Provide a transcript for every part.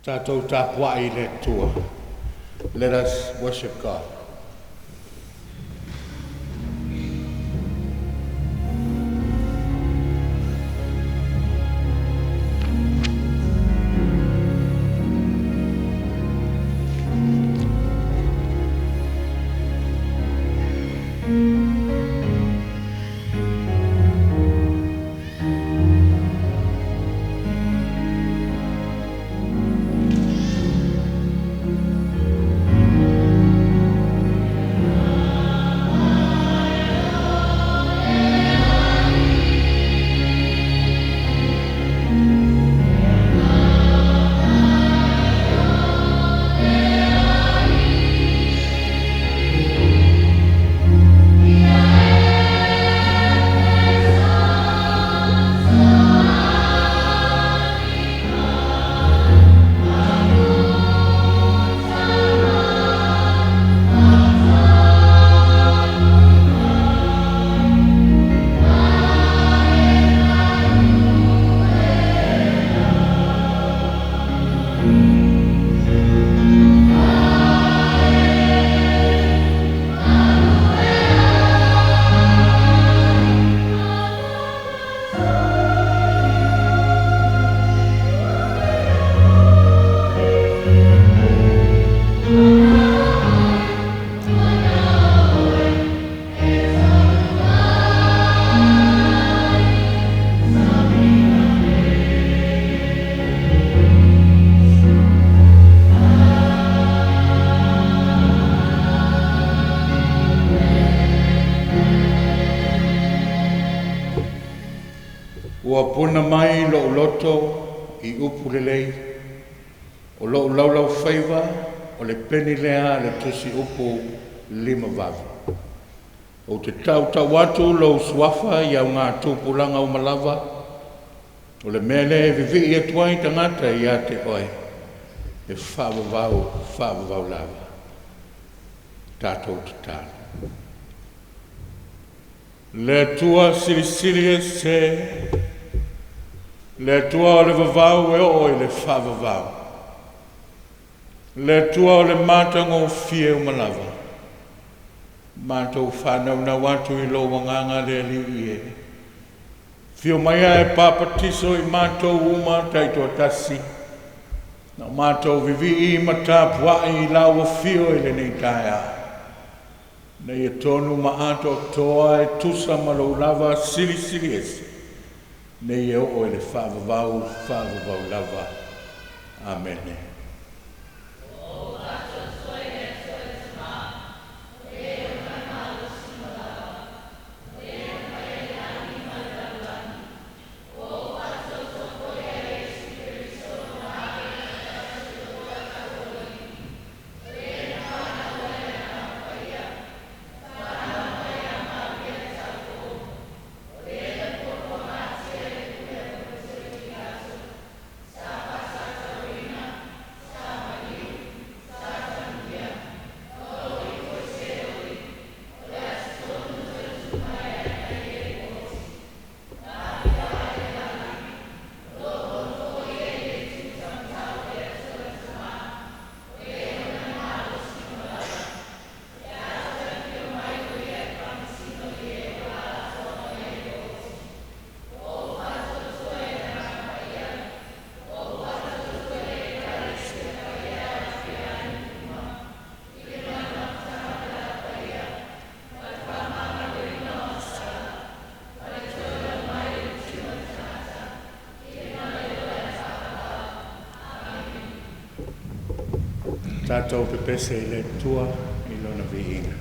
Tatou tapuai i le Atua. Let us worship God. Ua puna mai lou loto i upu lelei, o lou laulaufaiva o le peni lea a le tusi upu 58. Ou te tautau atu lou suafa i auga tupulaga uma lava, o le mea lea e vivii atu ai tagata ia te oe, e faavavau, faavavau lava. Tatou tatalo. Le Atua silisili ese, le Atua o le vavau e oo i le faavavau, le Atua o le matagofie uma lava, matou faanaunau atu i lou agaga le Alii e, afio mai ae papatiso i matou uma taitoatasi, na o matou vivii ma tapuai i lau afio i lenei taeao, ina ia tonu ma atoatoa e tusa ma lou lava silisili ese, nei e oo i le faavavau, faavavau lava. Amene. Tatou pepese i le Atua i lona viiga.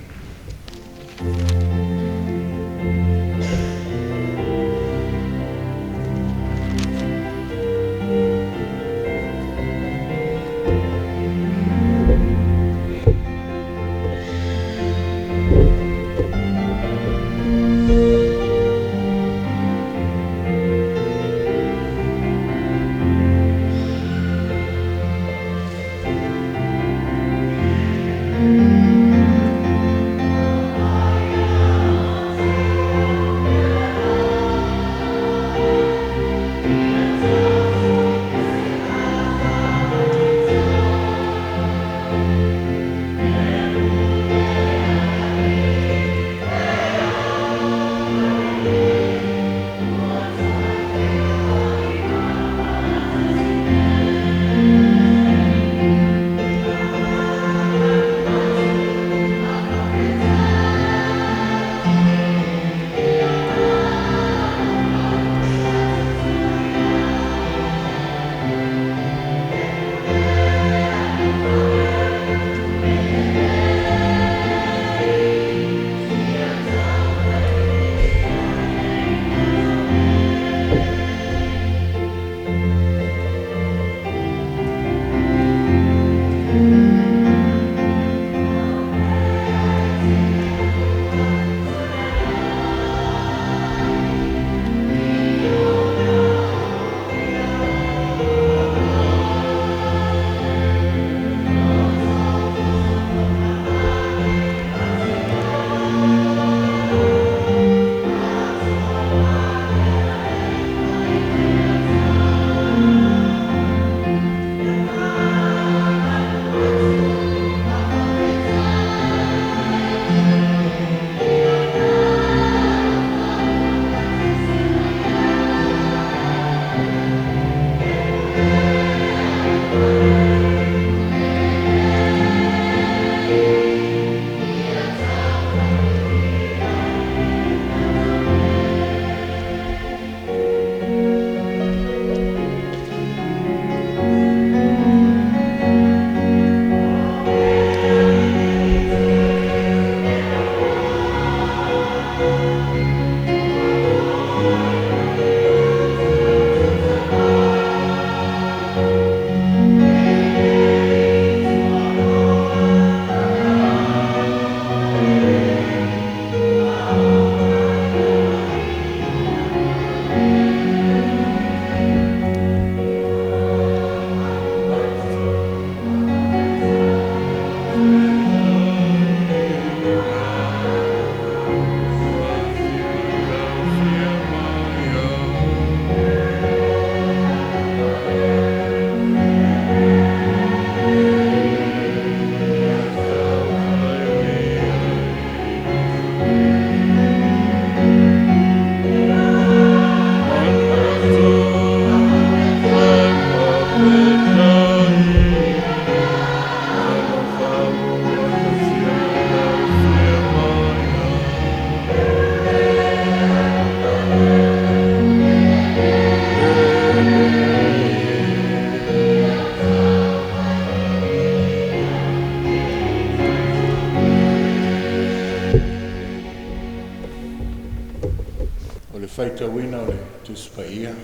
Faitauina o le Tusi Paia,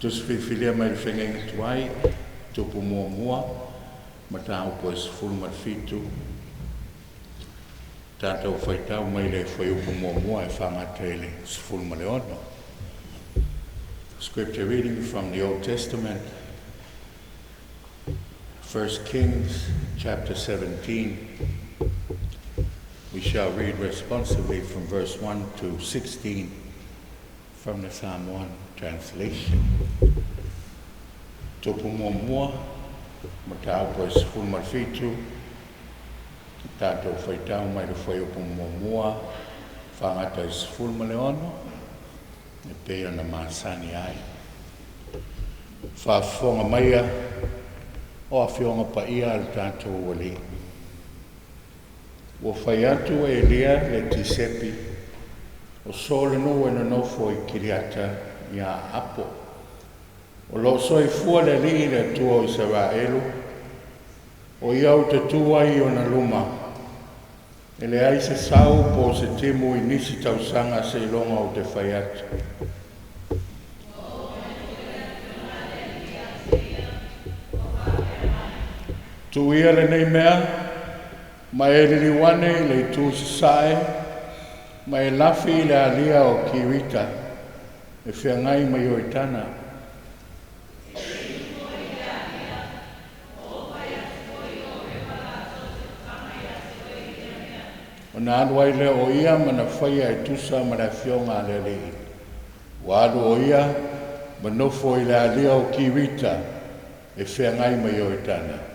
Tusi Filifilia mai le Feagaiga Tuai, Tupu Muamua, Mataupu e 17, tatou faitau mai le fuaiupu muamua e faagata i le 16. Scripture reading from the Old Testament, 1 Kings chapter 17. We shall read responsively from verse 1 to 16 from the Samoan translation. Tupu Muamua, Mataupu e 17, tatou faitau mai le fuaiupu muamua, faagata i 16, e pei ona masani ai. Faafofoga maia o afioga paia a le tatou Alii. Ua fai atu e Elia le Tisepi, o so le nuu e nonofo i Kiriata ia Apo. O lo o soifua le Alii le Atua o Isaraelu, o ia ou te tu ai i ona luma, e leai se sau po o se timu i nisi tausaga seiloga ou te fai atu. Tuu ia lenei mea, ma e liliu ane i le itu sasae, ma e lafi i le alia o Kirita, e feagai ma Ioritana. Ona alu ai lea o ia ma na faia e tusa ma le afioga a le Alii. Ua alu o ia ma nofo i le alia o Kirita, e feagai ma Ioritana.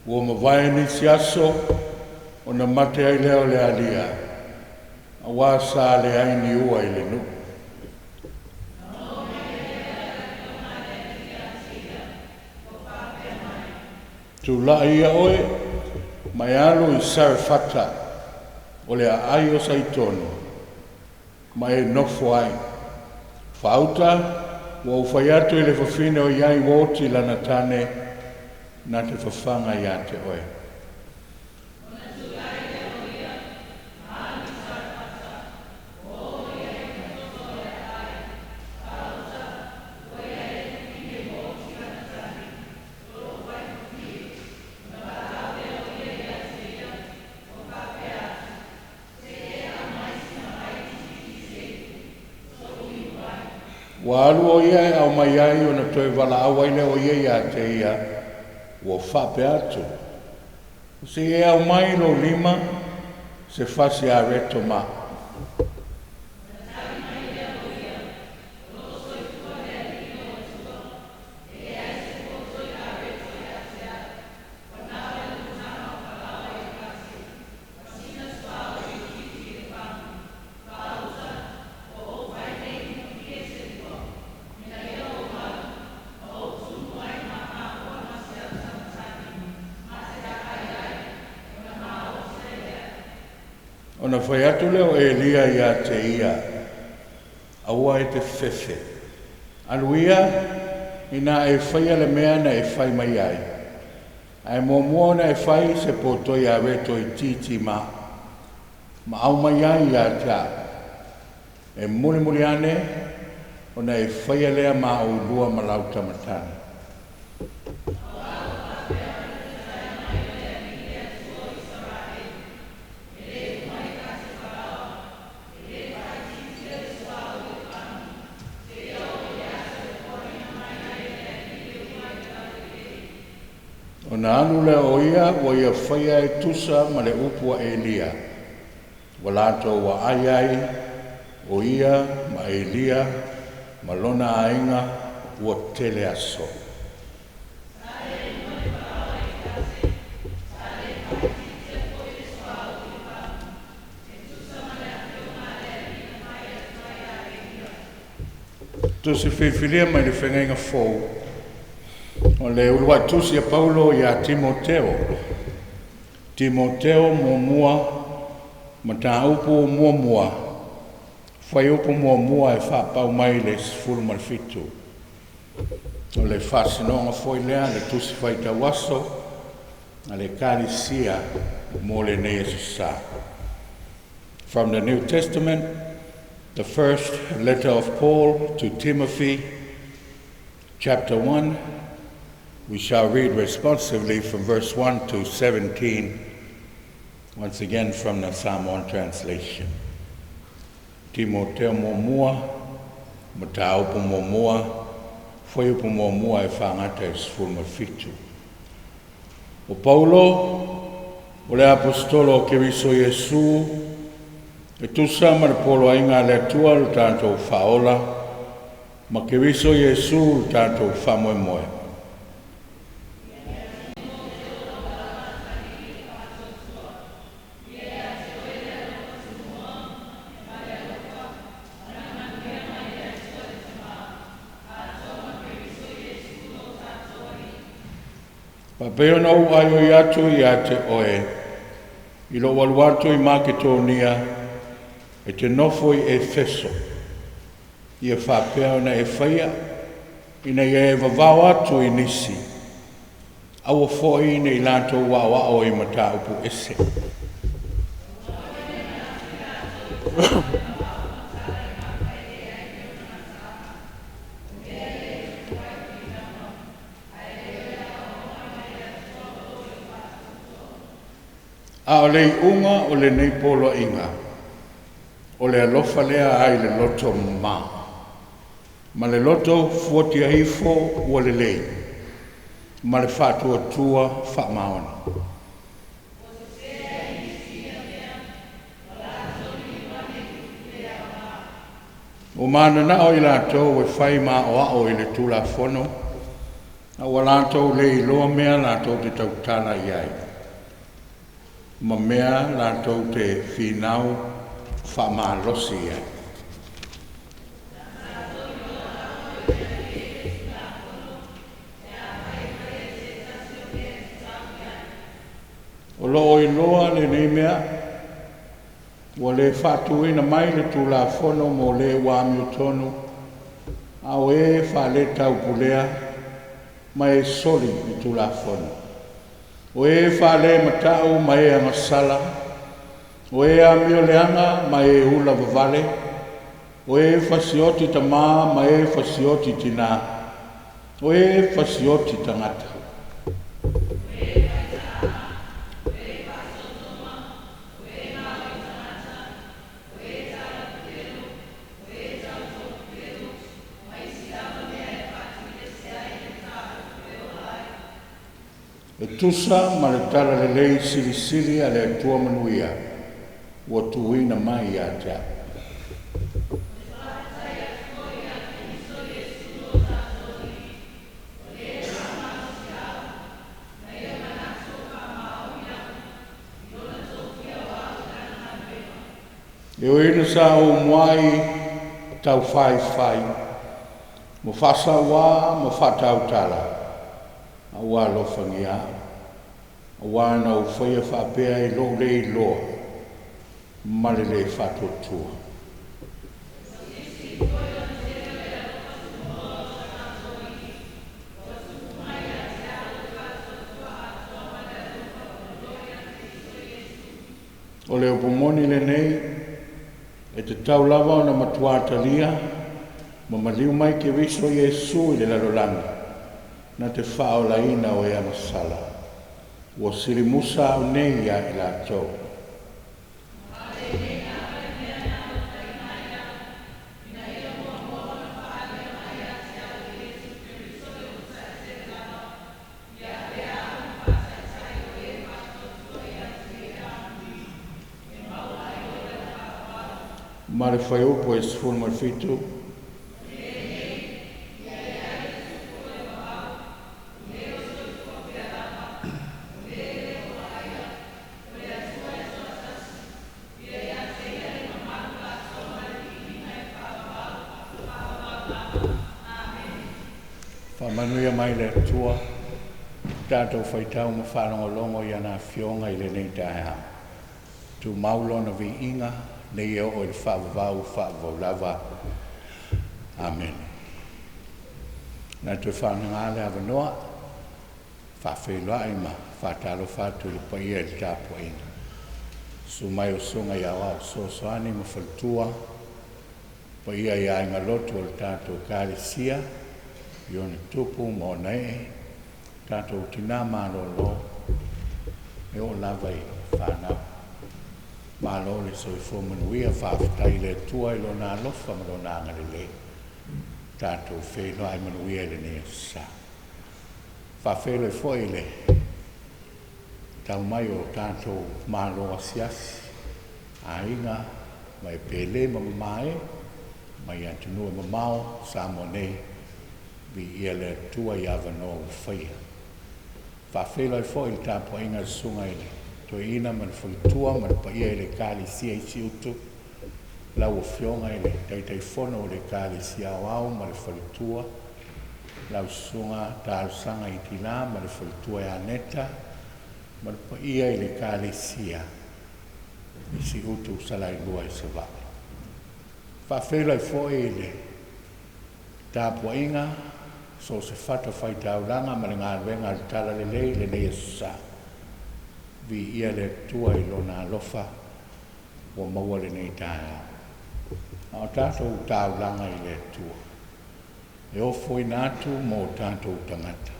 Ua mavae nisi aso, ona mate ai lea o le alia, auā sa leai ni ua i le nuu. Tulai ia oe, ma e alu i Sarefata, o le aai o Saitono, ma e nofo ai. Faauta, ua ou fai atu i le fafine o i ai ua oti lana tane, na te fafaga ia te oe. Ua alu o ia e aumai ai ona toe valaau ai lea o ia ia te ia, ua faapea atu, se i e aumai lou lima, se fasi areto ma. Ona fai atu lea o Elia ia te ia, aua e te fefe. Alu ia, ina e faia le mea na e fai mai ai. Ae muamua ona e fai se potoi areto itiiti ma aumai ai ia te au. E mulimuli ane, ona e faia lea ma oulua ma lau tama tane. Ona alu lea o ia, ua ia faia e tusa ma le upu a Elia. Ua latou ua ai ai, o ia ma Elia ma lona aiga ua tele aso. Tusi Filifilia mai le Feagaiga Fou, o le uluai tusi a Paulo ia Timoteo. Timoteo muamua, mataupu muamua, Fuaiupu 1 e faapau mai le 17. O le faasinoga foi lea le Tusi Faitauaso a le Ekalesia mo lenei aso sa. From the New Testament, the first letter of Paul to Timothy, chapter 1, we shall read responsively from verse 1 to 17, once again from the Samoan translation. Timoteo 1, mataupu 1, fuaiupu 1 e faagata i le 17. O Paulo, o le Aposetolo o Keriso Iesu, e tusa ma le poloaiga a le Atua lo tatou Faaola, ma Keriso Iesu lo tatou faamoemoe. Faapea ona ou aioi atu ia te oe, i lou alu atu i Maketonia, e te nofo i Efeso, ia faapea ona e faia, ina ia e vavao atu i nisi, aua foi ne i latou aoao i mataupu ese. A o le iuga o lenei poloaiga, o le alofa lea ai le loto mamā, ma le loto fuatiaifo ua lelei, ma le faatuatua faamaoni. Ua mananao i latou e fai ma aoao i le Tulafono, a ua latou le iloa mea latou te tautala i ai, ma mea latou te finau faamalosi i ai. O loo iloa lenei mea, ua le faatuina mai le Tulafono mo le ua amiotonu, a o e faaletaupulea ma e soli le Tulafono. O e faalemata'u ma e agasala, o e amioleaga ma e ula vavale, o e fasioti tamā ma e fasioti tinā, o e fasioti tagata. E tusa ma le talalelei silisili a le Atua manuia ua tuuina mai ia te au. E ui ina sa ou muai taufaifai, ma faasauā ma faatautala, a ua alofagia au, auā na ou faia faapea i lou le iloa ma le lē faatuatua. O le upu moni lenei, e tatau lava ona matuā talia ma maliu mai Keriso Iesu i le lalolagi, na te faaolaina o e agasala. Ua silimusa au nei ia i latou. Ma le fuaiupu e 17. Faamanuia mai le Atua, tatou faitau ma faalogologo i ana afioga i lenei taeao. Tumau lona viiga, Nei e oo i le faavavau, faavavau lava. Amene. Na toe faaaoga le avanoa, faafeiloai ma faatalofa atu i le paia i le tapuaiga. Susu mai o Susuga i Aoao Fesoasoani ma Faletua, paia i aiga lotu o le tatou Ekalesia i ona tupu ma ona ee, tatou tina malolo e oo lava i fanau. Malo le soifua manuia, faafetai i le Atua i Lona alofa ma Lona agalelei. Tatou feiloai manuia i lenei aso Sa. Faafeiloai foi i le tau mai o tatou malo asiasi, aiga ma e pele ma mamae mai atunuu e mamao, Samoa nei, viia le Atua i avanoa ua faia. Faafeiloai foi i le tapuaiga a le susuga i le Toeaina ma le faletua ma le paia i le Ekalesia i Siutu, lau Afioga i le Taitaifono o le Ekalesia Aoao ma le faletua, lau Susuga Talosaga Itila ma le faletua ia Neta, ma le paia i le Ekalesia i Siutu Salailua i Savaii. Faafeiloai foi i le tapuaiga so o se fatafaitaulaga ma le galuega a le Talalelei i lenei aso Sa. Viia le Atua i Lona alofa ua maua lenei taeao. A o tatou taulaga i le Atua, e ofoina atu mo tatou tagata,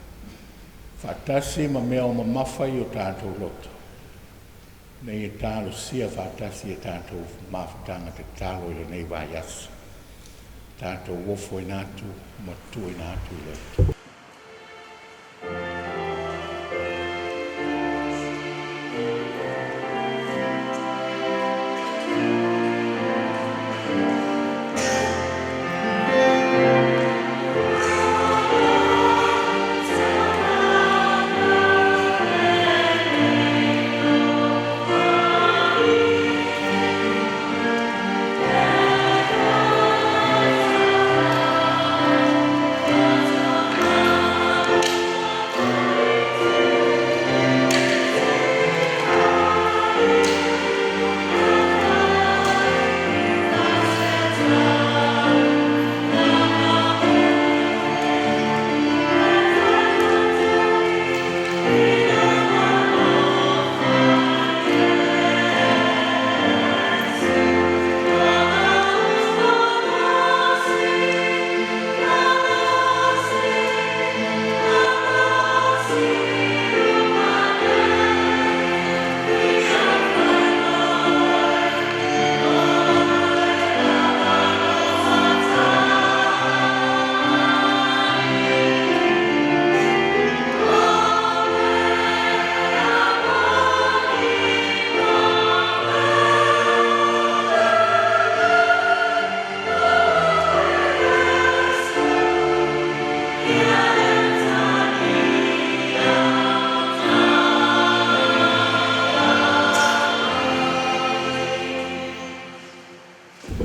faatasi ma mea o mamafa i o tatou loto, ina ia talosia faatasi e tatou mafutaga tatalo i lenei vaiaso. Tatou ofoina atu ma tuuina atu i le Atua.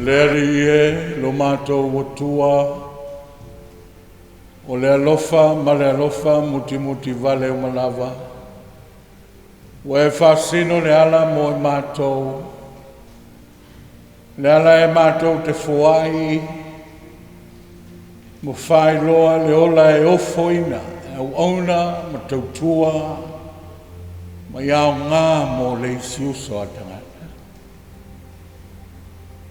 Le Alii e, lo matou Atua, o le alofa ma le alofa mutimutivale uma lava, ua e faasino le ala mo i matou, le ala e matou te foai, ma faailoa le ola e ofoina, e auauna ma tautua ma ia aoga mo le isi uso a tagata.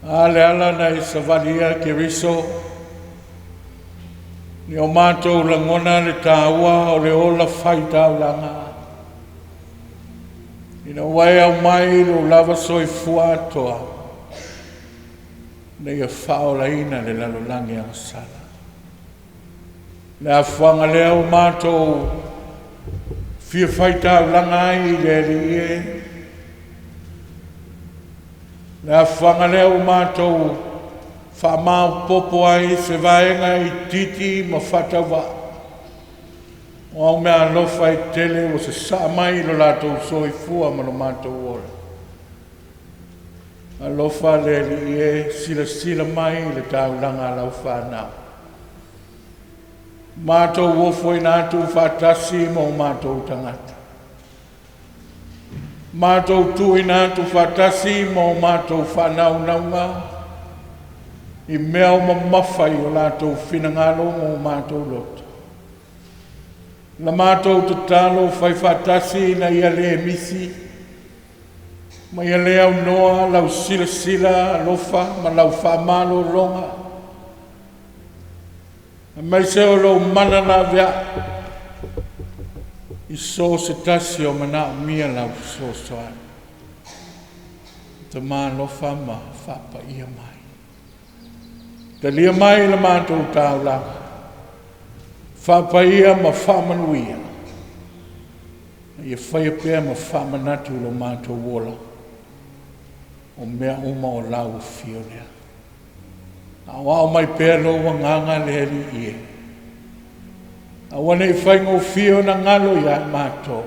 A le ala na e savalia Keriso, ni o matou lagona le taua o le ola faitaulaga, ina ua e aumai lou lava soifua atoa, ina ia faaolaina le lalolagi agasala. Le afuaga lea ua matou fia faitaulaga ai i le Alii e, le afuaga lea ua matou faamaopoopo ai se vaega itiiti ma faatauvaa o au meaalofa e tele ua sasaa mai i lo latou soifua ma lo matou ola. Alofa le Alii e, silasila mai i le taulaga a lau fanau. Matou ofoina atu faatasi ma o matou tagata. Matou tuuina atu faatasi ma o matou faanaunauga i mea o mamafa i o latou finagalo ma o matou loto. Na matou tatalo fai faatasi ina ia le misi ma ia le aunoa lau silasila alofa ma lau faamalologa, aemaise o lou mana laveai i so o se tasi o manaomia lau fesoasoani. Tama alofa ma faapaia mai, talia mai la matou taulaga, faapaia ma faamanuia, a ia faia pea ma faamanatu i lo matou ola, o mea uma o lau afio lea. Aoao mai pea lou Agaga le Alii e, aua ne i faigofie ona galo ia i matou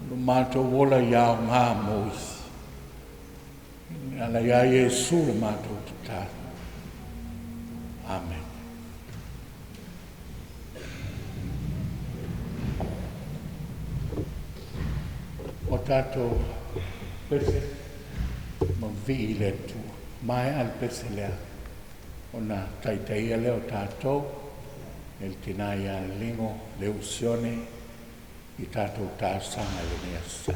lo matou ola ia aoga mo isi. E ala ia Iesu le matou tatalo. Amene. O tatou pese ma vivii i le Atua. Maea le pese lea ona taitaia lea o tatou e le tina ia Liligo Leu'u Sione i tatou talosaga i lenei aso.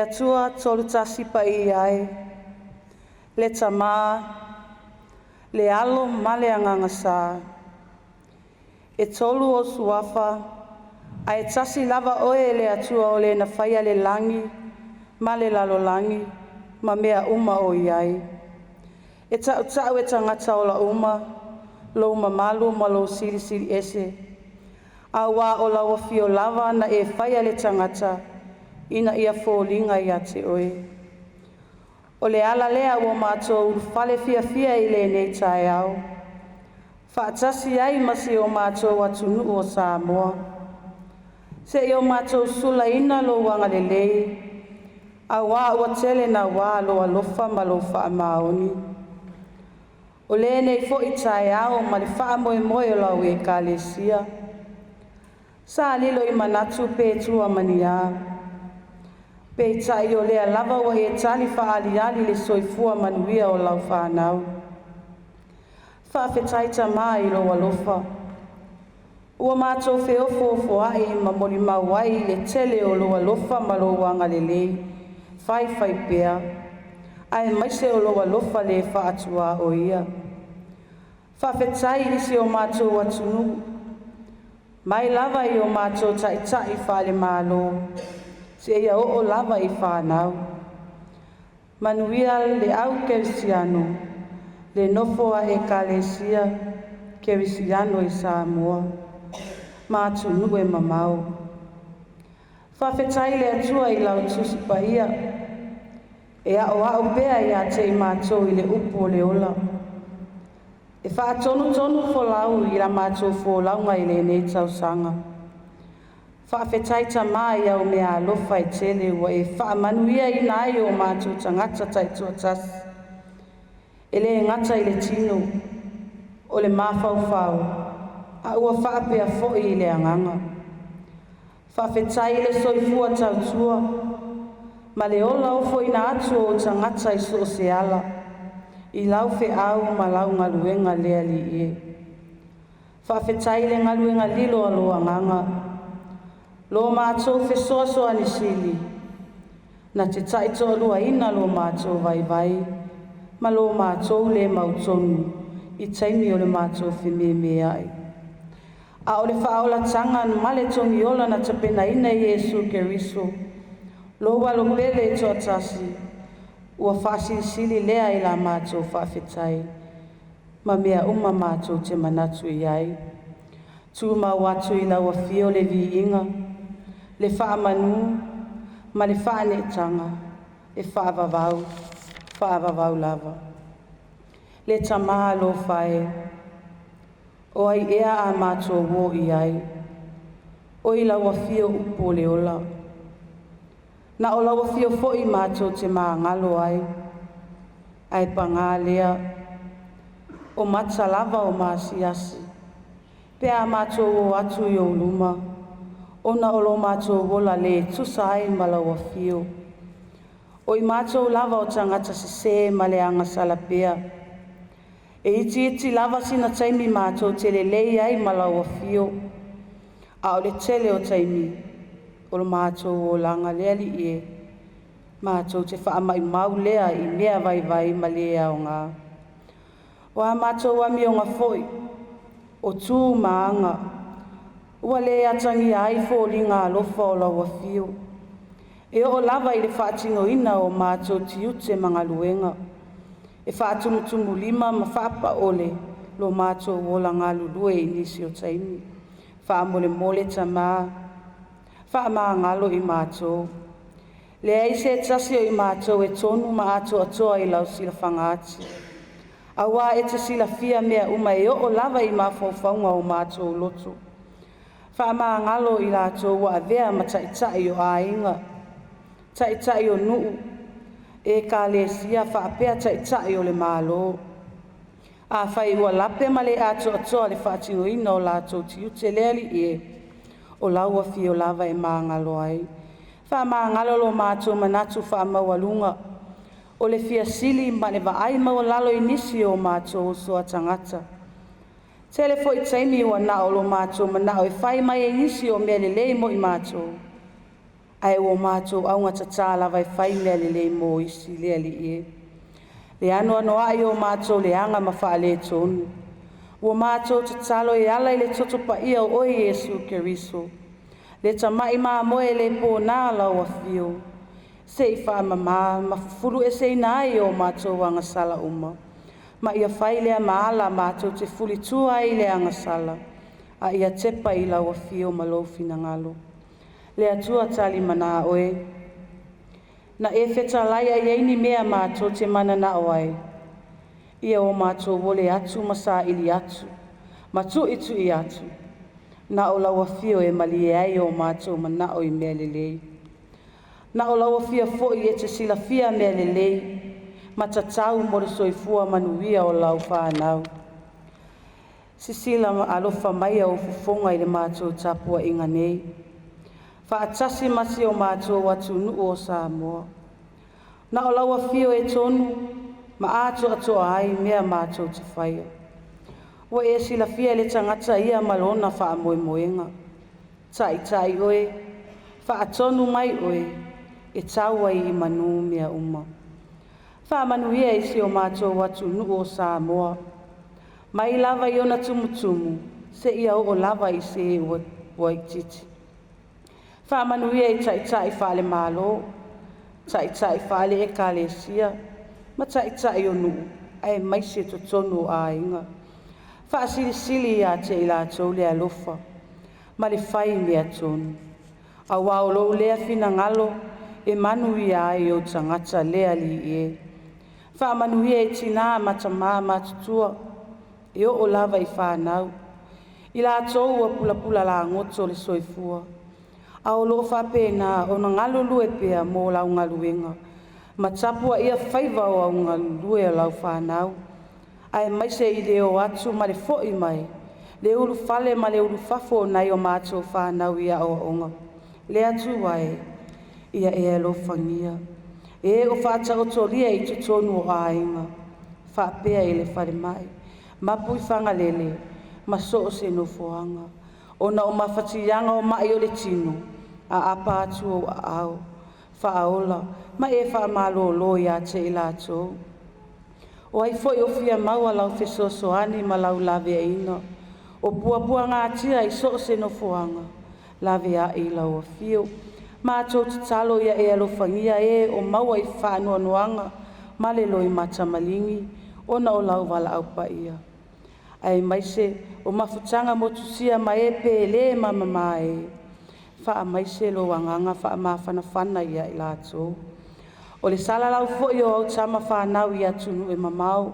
Atua tolutasi paia e, le Tamā, le Alo ma le Agaga Sa. E tolu ou suafa, ae tasi lava oe le Atua o le na faia le lagi ma le lalolagi ma mea uma o i ai. E tautau e tagata ola uma, lou mamalu ma lou silisili ese, auā o lau afio lava na e faia le tagata ina ia foliga ia te oe. O le ala lea ua matou ulufale fiafia i lenei taeao, faatasi ai ma si o matou atunuu o Samoa, seia o matou sulaina lou agalelei, auā ua tele naua lou alofa ma lou faamaoni. O lenei foi taeao ma le faamoemoe o lau Ekalesia, sa lilo i manatu pe tua ma ni a, peitai o lea lava ua e tali faaaliali le soifua manuia o lau fanau. Faafetai Tamā i lou alofa, ua matou feofoofoai ma molimau ai i le tele o lou alofa ma lou agalelei faifaipea, aemaise o lou alofa le faatuaoia. Faafetai i si o matou atunuu, mai lava i o matou taitai faale-Malo seia oo lava i fanau. Manuia le au kerisiano, le nofo a Ekalesia Kerisiano i Samoa ma atunuu e mamao. Faafetai i le Atua i lau Tusi Paia e aoao pea ia te i matou i le upu o le ola. E faatonutonu folau i la matou folauga i lenei tausaga. Faafetai Tamā i au meaalofa e tele ua e faamanuiaina ai o matou tagata taitoatasi, e le gata i le tino, o le mafaufau, a ua faapea foi i le agaga. Faafetai i le soifua tautua ma le ola ofoina atu o ou tagata i so o se ala, i lau feau ma lau galuega le Alii e. Faafetai i le galuega lilo a lou Agaga, lo matou fesoasoani sili, na te taitoaluaina lo matou vaivai ma lo matou le mautonu i taimi o le matou fememeai. A o le faaolataga ma le togiola na tapenaina e Iesu Keriso, lou Alo pele e toatasi, ua faasilisili lea i la matou faafetai ma mea uma matou te manatu i ai. Tumau atu i lau afio le viiga, le faamanu ma le faaneetaga e faavavau, faavavau lava. Le Tamā alofa e, o ai ea a matou o i ai, o i lau afio upu o le ola. Na o lau afio foi matou te magalo ai, ae paga lea, o mata lava o maasiasi, pe a matou o atu i ou luma, ona o lo matou ola le tusa ai ma lau afio. O i matou lava o tagata sesē ma le agasala pea. E itiiti lava sina taimi matou te lelei ai ma lau afio, a o le tele o taimi o lo matou olaga le Alii e, matou te faamaumau lea i mea vaivai ma le aoga. O a matou amioga foi, o tu ma aga, ua le atagia ai foliga alofa o lau afio, e oo lava i le faatinoina o matou tiute ma galuega, e faatumutumulima ma faapaole lo matou ola galulue i nisi o taimi. Faamolemole Tamā, faamagalo i matou. Leai se tasi o i matou e tonu ma atoatoa i lau silafaga ati, auā e te silafia mea uma e oo lava i mafaufauga o matou loto. Faamagalo i latou ua avea ma taitai o aiga, taitai o nuu, ekalesia faapea taitai o le Malo. Afai ua lape ma le atoatoa le faatinoina o latou tiute le Alii e, o lau afio lava e magalo ai. Faamagalo lo matou manatu faamaualuga o le fia sili ma le vaai maualalo i nisi o matou uso a tagata. Tele foi taimi ua na o lo matou manao e fai mai e nisi o mea lelei mo i matou, Ae ua matou augatatā lava e fai mea lelei mo isi, le Alii e. Le anoanoai o matou leaga ma faaletonu, ua matou tatalo e ala i le Toto Paia o Oe Iesu Keriso, le tamai mamoe e le pona lau Afio, se i faamamā ma fufulueseina ai o matou agasala uma, ma ia fai lea ma ala matou te fulitua ai i le agasala, a ia tepa i lau Afio ma lou finagalo. Le Atua talimana Oe, na e fetalai a i ai ni mea matou te mananao ai, ia o matou ole atu ma saili atu ma tuitui atu, na o lau Afio e malie ai o matou manao i mea lelei. Na o lau Afio foi e te silafia mea lelei ma tatau mo le soifua manuia o lau fanau. Sisila ma alofa mai au fofoga i le matou tapuaiga nei, faatasi ma si o matou atunuu o Samoa. Na o lau Afio e tonu ma atoatoa ai mea matou te faia. Ua e silafia le tagata ia ma lona faamoemoega. Taitai oe, faatonu mai oe, e tau ai i manu mea uma. Faamanuia i si o matou atunuu o Samoa, mai lava i ona tumutumu seia oo lava i se ua itiiti. Faamanuia i taitai faale-Malo, taitai faale-Ekalesia ma taitai o nuu aemaise totonu o aiga. Faasilisili ia te i latou le alofa ma le fai mea tonu, aua o lou lea finagalo e manuia ai ou tagata le Alii e. Faamanuia i tina ma tama matutua, e oo lava i fanau, i latou ua pulapula lagoto le soifua, a o lo o faapena ona galulue pea mo lau galuega ma tapuaia faiva o au galulue a lau fanau, aemaise i le o atu ma le foi mai, le ulufale ma le ulufafo o nai o matou fanau i aoaoga. Le Atua e, ia e alofagia e o faataotolia i totonu o aiga faapea i le falemai ma Puifagalele ma so o se nofoaga, ona o mafatiaga o mai o le tino, aapa atu ou aao faaola ma e faamalolo ia te i latou. O ai foi o fia maua lau fesoasoani ma lau laveaiina, o puapuagatia i so o se nofoaga, laveai i lau afio. Matou tatalo ia e alofagia e o maua i faanoanoaga ma le loimata maligi ona o lau valaau paia, aemaise o mafutaga motusia ma e pele ma mamae. Faamaise lou agaga faamafanafana ia i latou. O le salalau foi o au tama fanau i atunuu e mamao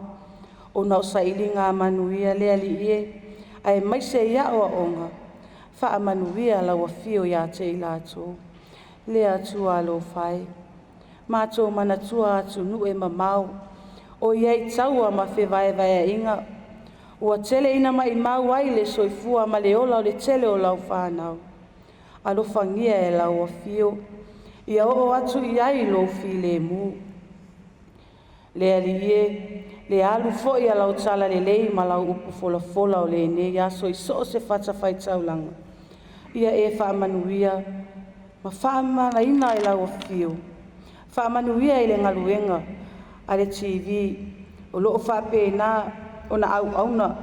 ona o sailiga manuia, le Alii e, aemaise i aoaoga, faamanuia lau Afio ia te i latou. Le Atua alofa e, matou manatua atunuu e mamao o i ai taua ma fevaevaeaiga, ua tele ina maumau ai le soifua ma le ola o le tele o lau fanau. Alofagia e lau Afio ia oo atu i ai lou filemu. Le Alii e, le alu foi a lau talalelei ma lau upu folafola o lenei aso i so o se fatafaitaulaga, ia e faamanuia ma faamamalaina e lau Afio. Faamanuia i le galuega a le TV o lo o faapena ona auauna,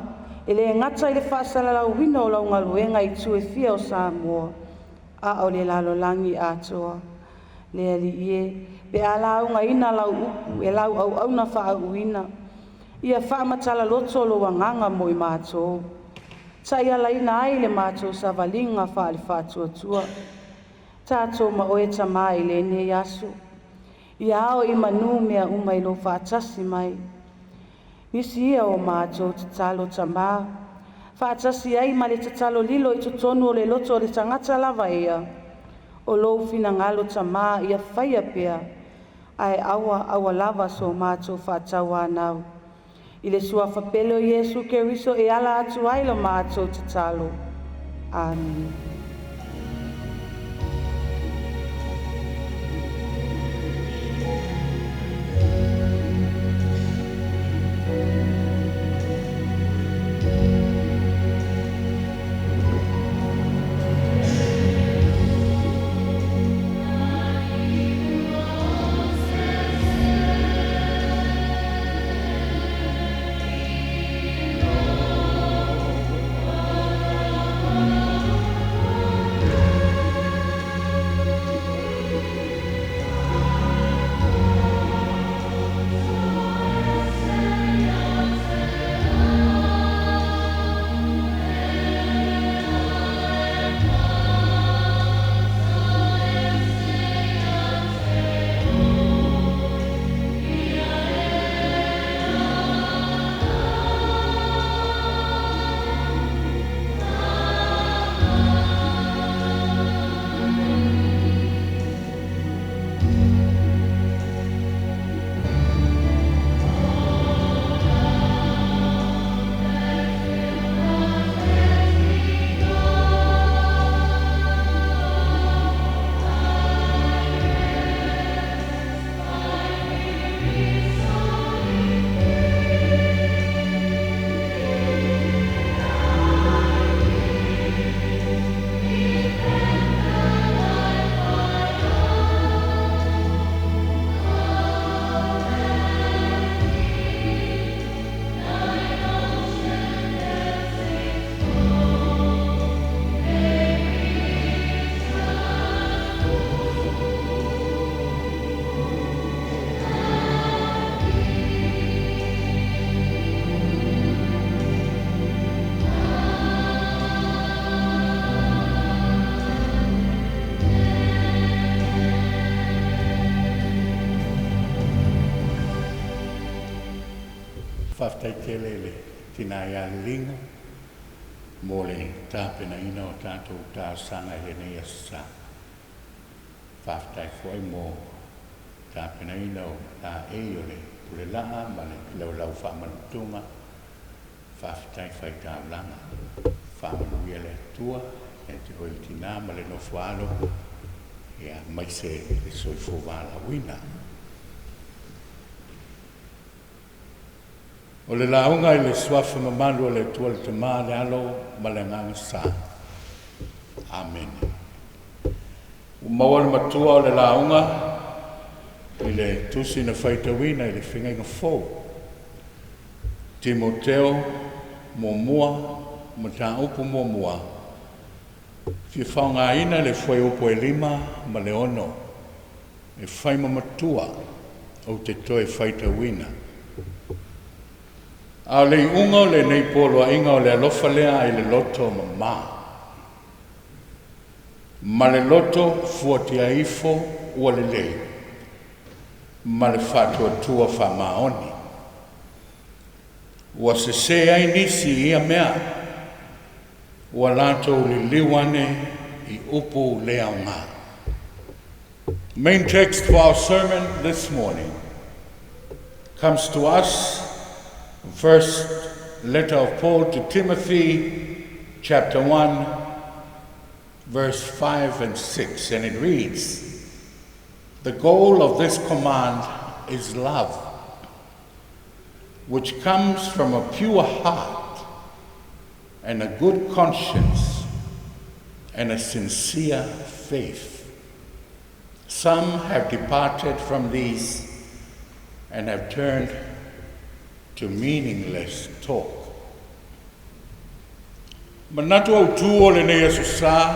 e le gata i le faasalalauina o lau galuega i itu e fia o Samoa, a o le lalolagi atoa. Le Alii e, pe a laugaina lau upu e lau auauna faauuina, ia faamatala loto lou agaga mo i matou, taialaina ai le matou savaliga faale-faatuatua. Tatou ma oe Tama i lenei aso, ia ao i manu mea uma i lou faatasi mai. Nisi ia o matou tatalo Tama, faatasi ai ma le tatalo lilo i totonu o le loto o le tagata lava ia, o lou finagalo Tama ia faia pea, ae aua aua lava so matou faatauanau. I le suafa pele o Iesu Keriso e ala atu ai la matou tatalo. Amene. Faafetai tele i le tina ia Liliga mo le tapenaina o tatou talosaga i lenei aso Sa. Faafetai foi mo tapenaina o laei o le pulelaa ma le laulau faamanutuga. Faafetai faitaulaga. Faamanuia le Atua ia te oe le tina ma le nofo a alo, aemaise le soifua valaauina. O le lauga i le suafa mamalu o le Atua le Tama, le Alo ma le Agaga Sa. Amene. Ua maua le matua o le lauga i le tusi na faitauina i le Feagaiga Fou. Timoteo muamua, mataupu muamua, fia faaaogaina le fuaiupu e 5 ma le 6 e fai ma matua ou te toe faitauina. A o le iuga o lenei poloaiga o le alofa lea i le loto mamā, ma le loto fuatiaifo ua lelei, ma le faatuatua faamaoni. Ua sesē ai nisi i ia mea, ua latou liliu ane i upu le aoga. Main text for our sermon this morning comes to us first letter of Paul to Timothy, chapter 1, verse 5 and 6, and it reads, "The goal of this command is love, which comes from a pure heart and a good conscience and a sincere faith. Some have departed from these and have turned to meaningless talk." Manatu autū o lenei aso Sa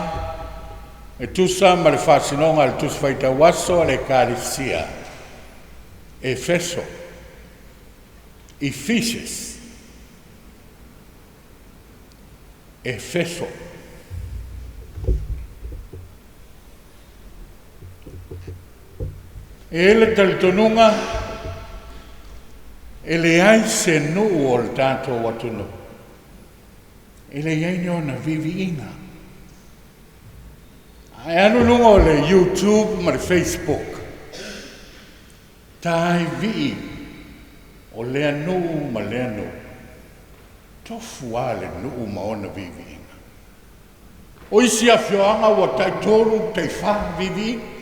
e tusa ma le faasinoga a le Tusi Faitau Aso a le Ekalesia Efeso, Ephesians, Efeso. E i ai le talitonuga e leai se nuu o le tatou atunuu e leai ni ona viiviiga. Ae alu i luga o le YouTube ma le Facebook, ta ai vii o lea nuu ma lea nuu, tofu lava le nuu ma ona viiviiga. O isi afioaga ua tai-3, tai-4 viiviiga.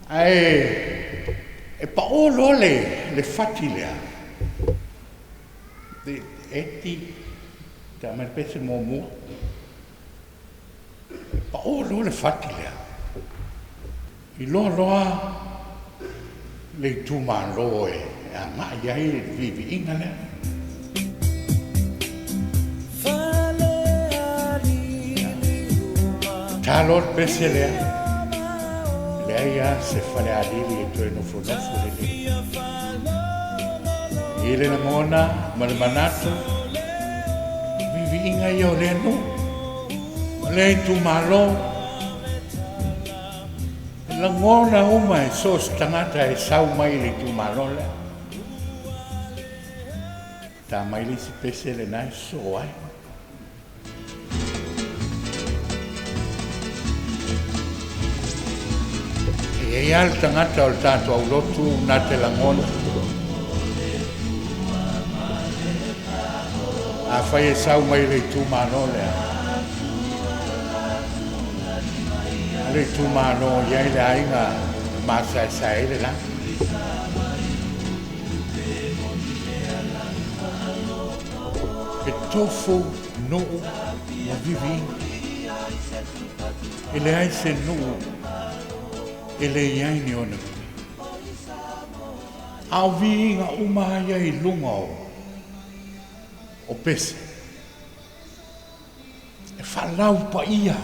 Ae e pao loa le fati lea, eti, ta mai le pese muamua, e pao loa le fati lea, iloa loa le itumalo e agai ai le viiviiga lea. Ta loa le pese lea, leai lava se Falealili e toe nofonofo lelei. I le lagona ma le manatu, viiviiga ia o lea nuu, ma lea itumalo. E lagona uma e so o se tagata e sau mai i le itumalo lea. Ta mai le isi pese lena e sosoo ai. E i ai lava le tagata o le tatou aulotu na te lagona. Afai e sau mai le itumalo lea, le itumalo e i ai le aiga e masaesae ai le lagi. E tofu nuu ma viiviiga. E leai se nuu e leai ni ona viiviiga. A o viiga uma ia i luga o pese. E faalau paia,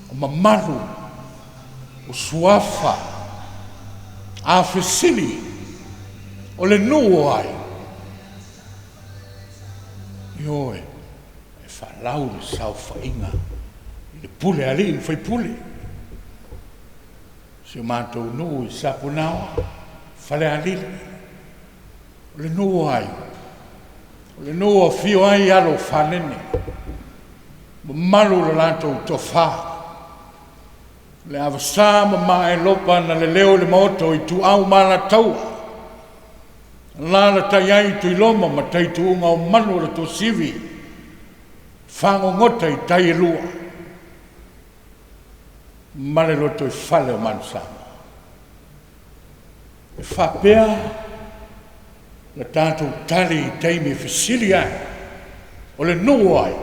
o mamalu, o suafa, a fesili o le nuu o ai, ioe, e faalau le saofaiga i le pule a alii ma faipule. Si o matou nuu i Sapunaoa, Falealili. O le nuu o ai? O le nuu o afio ai alo o Fanene, mamalu le latou toafa, le avasa ma Maelopa na leleo i le maota o Ituau ma Alataua, alaalatai ai Tuiloma ma Taituuga o manu o le Tuasivi, fagogota i tai e lua ma le lotoifale o Manusamoa. E faapea le tatou tali i taimi e fesili ai, o le nuu o ai?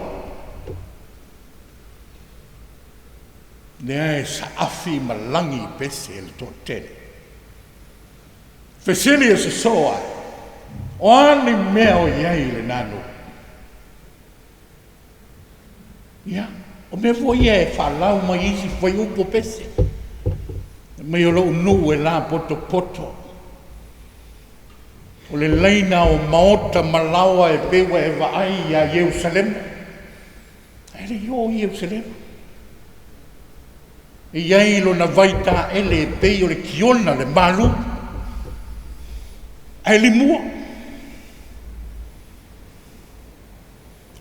Lea e saafi ma lagi i pese le toatele. Fesili e sosoo ai, o a ni mea o i ai i lena nuu? Ia, o mea foi ia e faalau mai isi fuaiupu o pese. Fai mai o lou nuu e lapotopoto, o le laina o maota ma laoa e pei ua e vaai ia Ierusalema, ae le i oo i Ierusalema. E i ai lona vaitaele e pei o le kiona le malu, ae limua.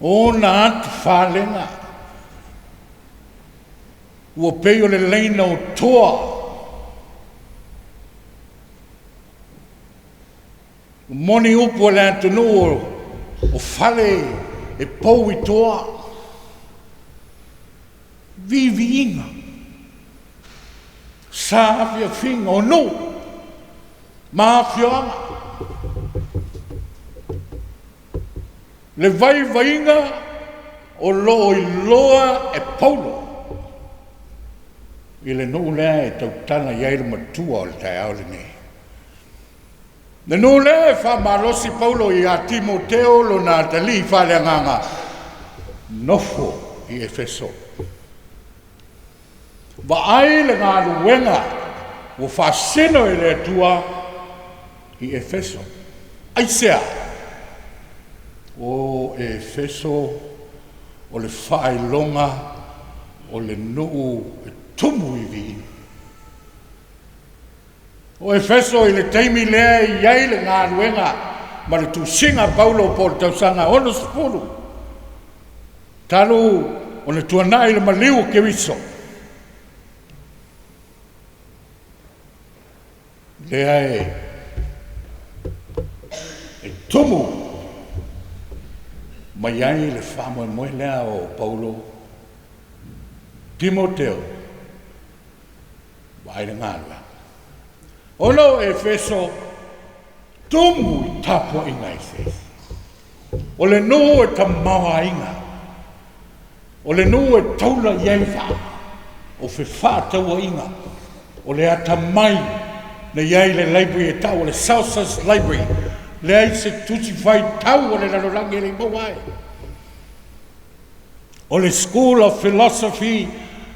O ona atufalega ua pei o le laina o toa. Ua moni upu a le atunuu o fale e pou i toa. Viiviiga, saafiafiga o nuu ma afioaga. Le vaivaiga o lo o iloa e Paulo i le nuu lea e tautala i ai le matua o le taeao lenei. Le nuu lea e faamalosi Paulo ia Timoteo lona atalii faaleagaga, nofo i Efeso. Vaai le galuega ua faasino e le Atua i Efeso. Aisea? O Efeso o le faailoga o le nuu e tumu i viiga. O Efeso i le taimi lea e i ai le galuega ma le tusiga a Paulo po o le tausaga 60 talu ona tuanai le maliu o Keriso, lea e tumu mai ai le faamoemoe lea o Paulo, Timoteo, vaai le galuega. Ona o Efeso tumu i tapuaiga eseese. O le nuu e tamaoaiga, o le nuu e taula i ai vaa, o fefaatauaiga, o le atamai na i ai le library e tau o le Celsus Library, leai se tusi faitau o le lalolagi e le i maua ai. O le School of Philosophy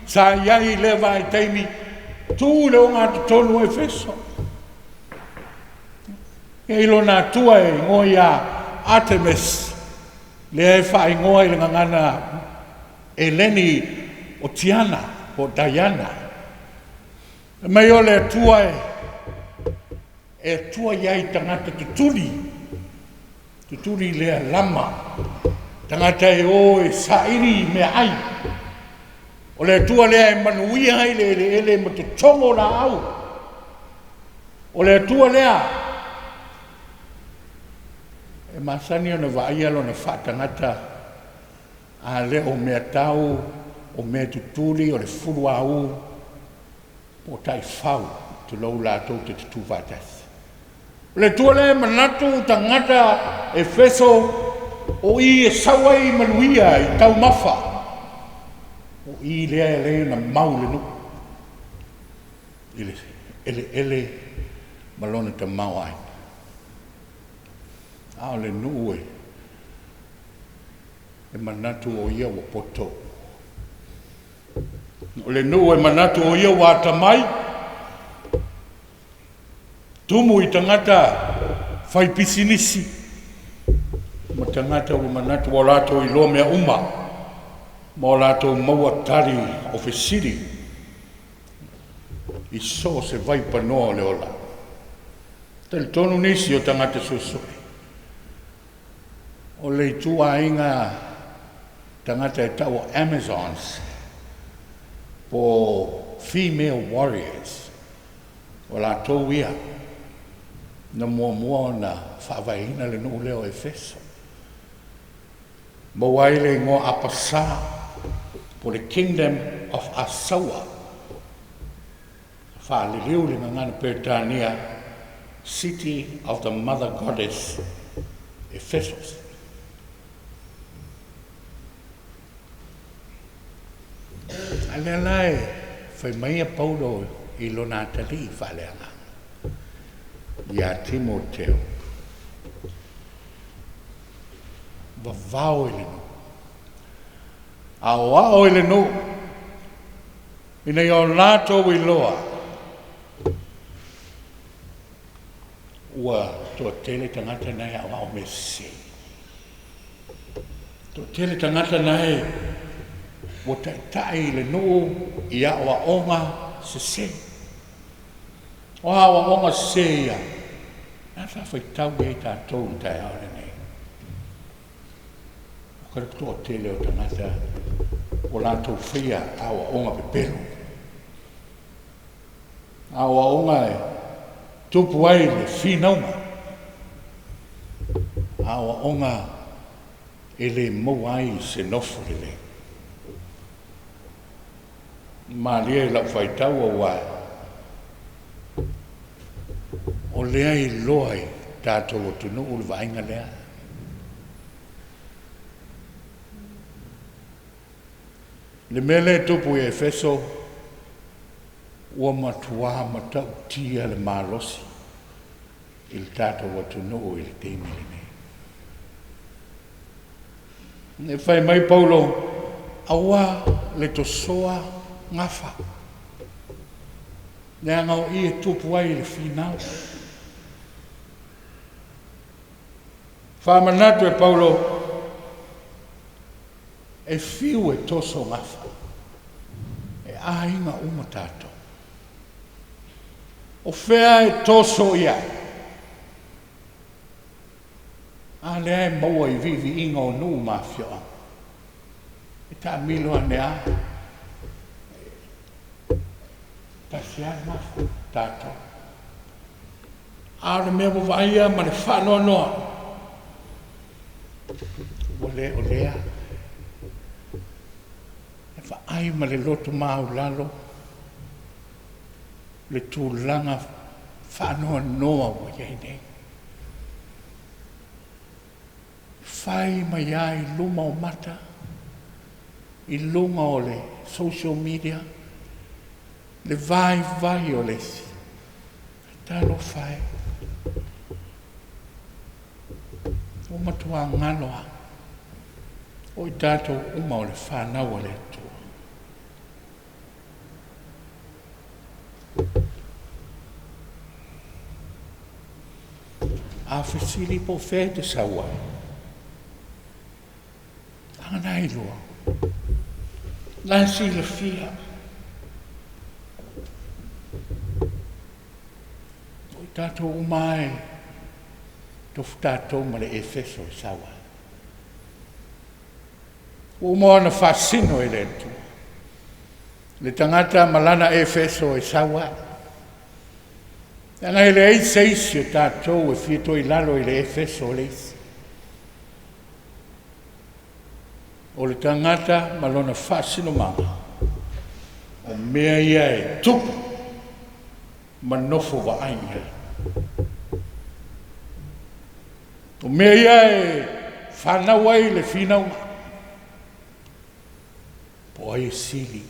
sa i ai i lea vaitaimi, tu i le ogatotonu o Efeso. E i lona atua e igoa ia Artemis, lea e faaigoa i le gagana Eleni o Tiana po o Diana. E mai o le Atua e atua i ai tagata tutuli, tutuli lea lama, tagata e o e saili i meaai. O le Atua lea e manuia ai le eleele ma totogo laau. O le Atua lea e masani ona vaaia lona faatagata a le o mea tau o mea tutuli o le fuluaū po o taifau, tulou latou te tutū faatasi. O le Atua lea e manatu tagata Efeso o i e sau ai manuia i taumafa, o i lea e lei ona mau le nuu i le eleele ma lona tamaoaiga. A o le nuu e manatu o ia ua poto. O le nuu e manatu o ia ua atamai, tumu i tagata fai pisinisi ma tagata ua manatu ua latou iloa mea uma ma o latou maua tali o fesili i so o se vaipanoa o le ola. Talitonu nisi o tagata suesue. O le ituaiga tagata e tau o Amazons po o female warriors, o latou ia na muamua ona faavaeina le nuu lea o Efeso. Maua ai le igoa Apasa po o le Kingdom of Asaua, faaliliu le gagana Peretania, City of the Mother Goddess Ephesus. A lea la e fai mai a Paulo i lona atalii faaleagaga ia Timoteo, vavao i le nuu, aoao i le nuu, ina ia o latou iloa ua toatele tagata na e aoao mea sese. Toatele tagata na e ua taitai i le nuu i aoaoga sese. O aoaoga sese ia, na sa faitau i ai tatou i le taeao lenei. O ka le toatele o tagata ua latou faia aoaoga pepelo. Aoaoga e tupu ai le finauga. Aoaoga e le maua ai se nofo lelei. Malie i lau faitau aua o lea e iloa i tatou atunuu le vaaiga lea. Le mea lea e tupu i Efeso, ua matua matautia le malosi i le tatou atunuu i le taimi lenei. E fai mai Paulo, aua le tosoa gafa, leaga o i e tupu ai le finau. Faamanatu e Paulo, e fiu e toso gafa, e aiga uma tatou. O fea e toso i ai? A lea e maua i viiviiga o nuu ma afioaga. E taamilo ane lava, tasi lava le gafa tatou. A o le mea ua vaaia ma le faanoanoa, ua le o lea. E vaai ma le loto maualalo le tulaga faanoanoa ua i ai nei. Fai mai lava i luma o mata, i luga o le social media, le vaivai o le isi. Talofa e, ua matua galo lava o i tatou uma o le fanau a le Atua. A fesili po o fea e te sau ai, a na iloa, la e silafia. O i tatou uma e tofu tatou ma le Efeso e sau ai. Ua uma ona faasino e le Atua le tagata ma lana Efeso e sau ai. Leaga e leai se isi o tatou e fia toe i lalo i le Efeso o le isi. O le tagata ma lona faasinomaga, o mea ia e tupu ma nofo vaai i ai. O mea ia e fanau ai le finauga. Po ai e sili.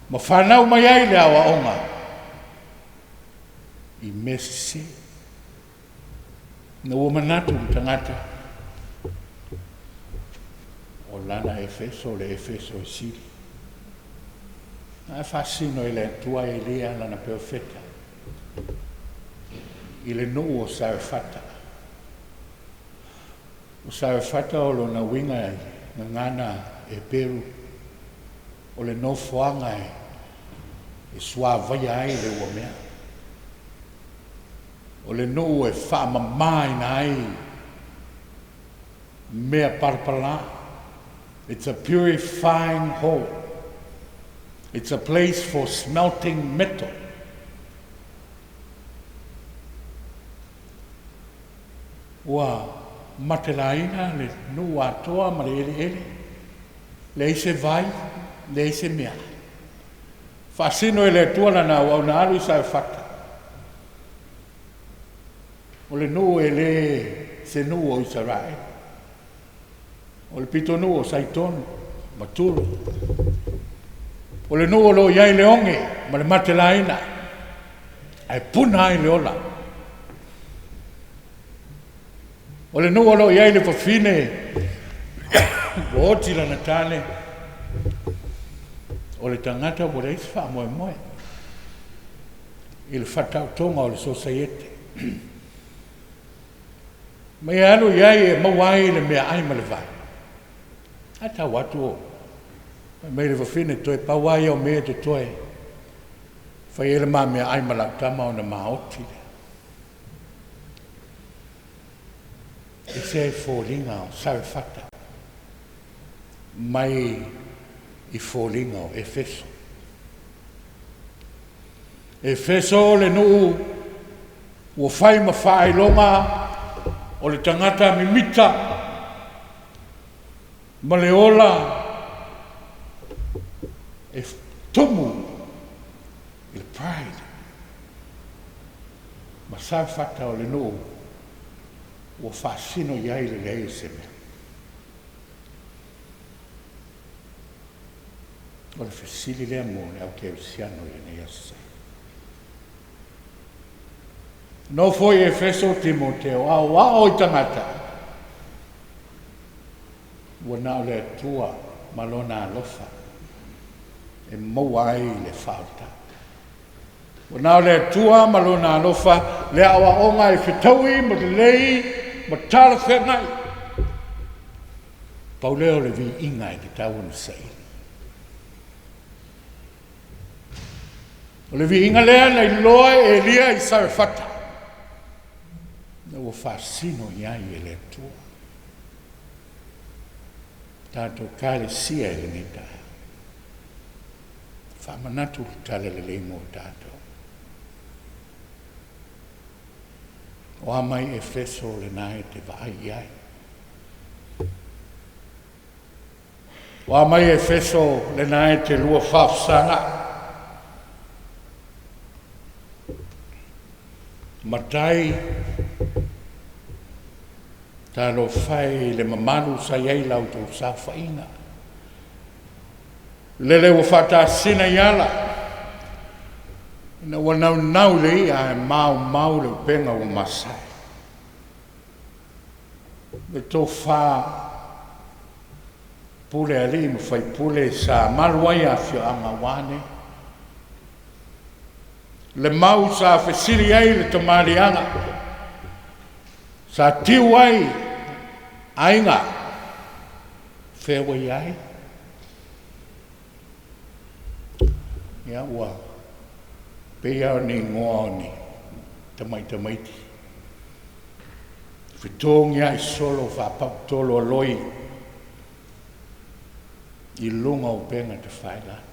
Ma fanau mai ai le aoaoga i mea sese. Na ua manatu le tagata, o lana Efeso le Efeso e sili. A faasino e le Atua Elia lana perofeta i le nuu o Sarefata. O Sarefata o lona uiga e gagana Heperu, o le nofoaga e suavaia ai le uamea. O le nuu e faamamaina ai mea palapalā. It's a purifying hole. It's a place for smelting metal. Ua matelaina le nuu atoa ma le eleele, leai se vai, leai se mea. Faasino e le Atua lana auauna alu i Sarefata. O le nuu e le se nuu o Isaraelu. O le pitonuu o Saitonu ma Turo. O le nuu o lo o i ai le oge ma le matelaina, ae puna ai le ola. O le nuu o lo o i ai le fafine ua oti lana tane, o le tagata ua leai se faamoemoe i le faataotoga o le sosaiete. Ma ia alu i ai e maua ai le meaai ma le vai. Ae tau atu o fai mai le fafine, toe pau lava ia o mea e totoe, fai ai le ma meaai ma lau tama ona maoti lea. E ese ai foliga o Sarefata mai i foliga o Efeso. Efeso le nuu ua fai ma faailoga o le tagata mimita ma le ola e tumu i le pride. Ma Sarefata o le nuu ua faasino i ai le leai o se mea. O le fesili lea mo le au kerisiano i lenei aso. Nofo i Efeso Timoteo, aoao i tagata, ua na o le Atua ma lona alofa e maua ai le faaolataga. Ua na o le Atua ma lona alofa le aoaoga e fetaui ma lelei ma talafeagai. Pau lea o le viiga e tatau ona saili. O le viiga lea na iloa e Elia i Sarefata, na ua faasino i ai e le Atua. Tatou ekalesia i lenei taeao. Faamanatu le tala lelei mo tatou. O a mai Efeso lena e te vaai i ai. O a mai Efeso lena e te lua faafesaga. Matai, talofa e i le mamalu sa i ai la outou saofaiga. Lele ua faatasina i ala, ina ua naunau le ia ae maumau le upega ua masae. Le tofa pule alii ma faipule sa malu ai afioaga ua ne. Le mau sa fesili ai le tamaliaga, sa tiu ai aiga, fea ua i ai? Ia ua pei lava o ni igoa o ni tamaitamaiti. Fetogiai solo faapautolo aloi i luga o upega tafailagi.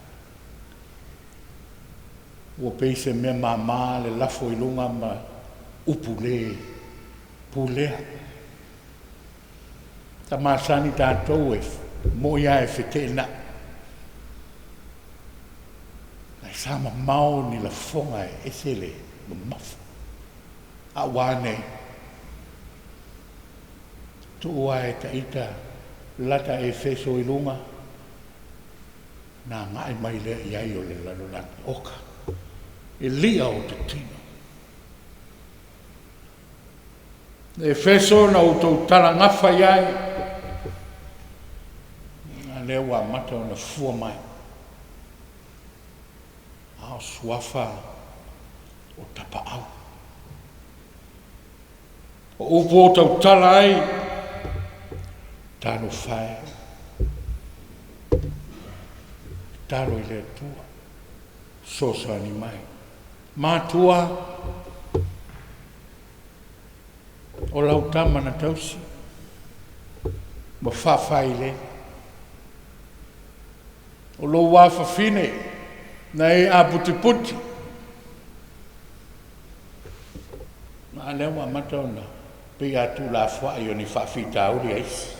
Ua pei se mea māmā le lafo i luga ma upu le pulea. Sa masani tatou e moi lava e feteenai. Ae sa mamao ni lafoga e ese le mamafa. A ua a nei? Tuu lava e taita lata Efeso i luga, na agai mai lea i ai o le lalolagi. Oka, e lia o te tino. Efeso na outou talagafa i ai, a lea ua amata ona fua mai. A o suafa o tapaau. O upu o tautala ai, talofa e, talo i le Atua, fesoasoani mai. Matua, o lau tama na tausi. ma faafailele. O lou afafine na e aputiputi, a lea ua amata ona pei a tuulafoai o ni faafitauli aisi.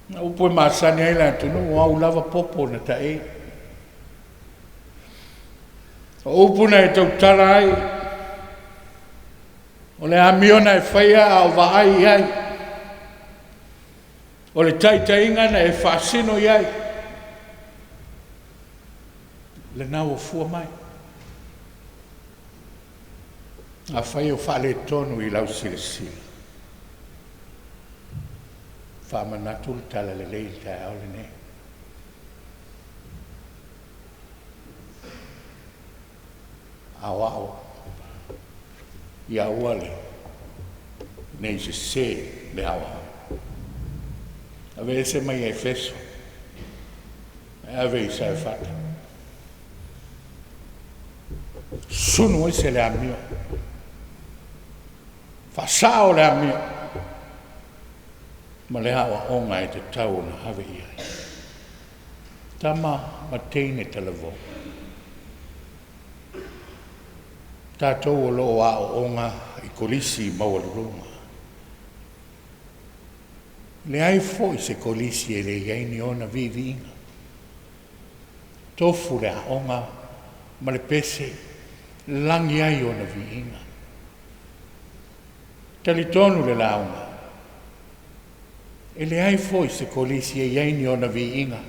Na upu e masani ai le atunuu, o au lava popo na taei. O upu na e tautala ai, o le amio na e faia a o vaai i ai, o le taitaiga na e faasino i ai, lena ua fua mai. Afai o faaletonu i lau silasila, faamanatu le talalelei i le taeao lenei. Aoao ia aua le ne i sese le aoaoga. Aveese mai Efeso ae ave i Saefata. Sunu ese le amio, faasao le amio ma le aoaoga e tatau ona ave i ai. Tama ma teine talavou, tatou o lo o aooga i kolisi maualuluga, leai foi se kolisi e le i ai ni ona viiviiga. Tofu le aoga ma le pese, lagi ai ona viiga. Talitonu le lauga, e leai foi se kolisi e i ai ni ona viiga